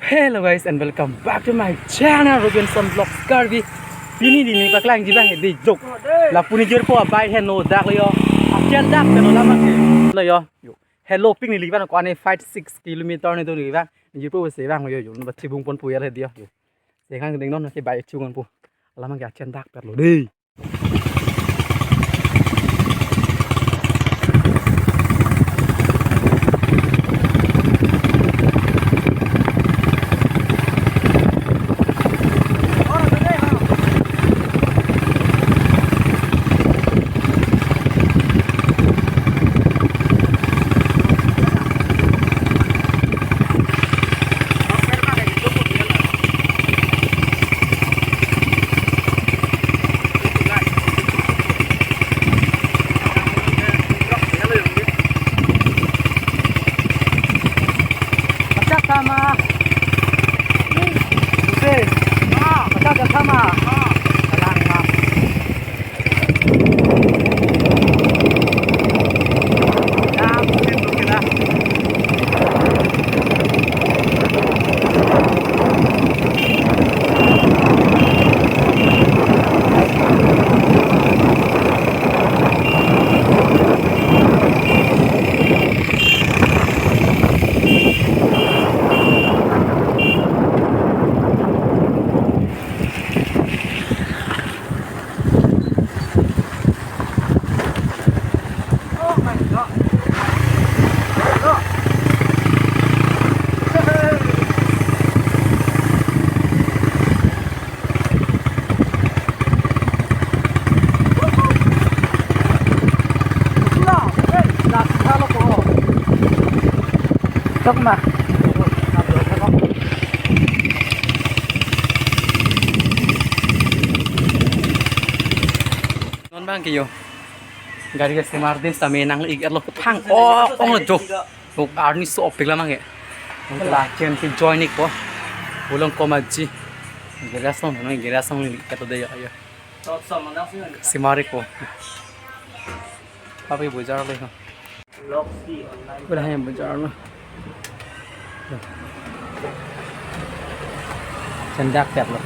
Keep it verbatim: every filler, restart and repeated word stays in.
Hello guys and welcome back to my channel Robinson Vlogs Karbi. Pini neli paklangji abang hedi jok. Lapu ne jirpo abai henlo dak lo yo. Achen dak henlo alam ke. Lo yo. Yo. Hello ping neli abang ko-an five six kilometer ne do neli abang. Jirpo se abang yo yo. Ba chibung ponpo ya hedi yo. Yo. Sekarang ding non ke bai chibung ponpo. Alam ke achen dak pet lo dei. Kachak sama. Oke. Kachak sama. Kalang ma. Chok ma. Non abang ke yo. Gari ke semar din same nang ik arlo kethang. Oh, ong lo jo. Ok arni so opik lamang ke. Ong la chen ke join ik po. Ulong komaji. Gari asong no gari asong ni kato de yo yo. Semar ik po. Papi bojar lo. Udah yang bojar lo. Chen dak pet lo.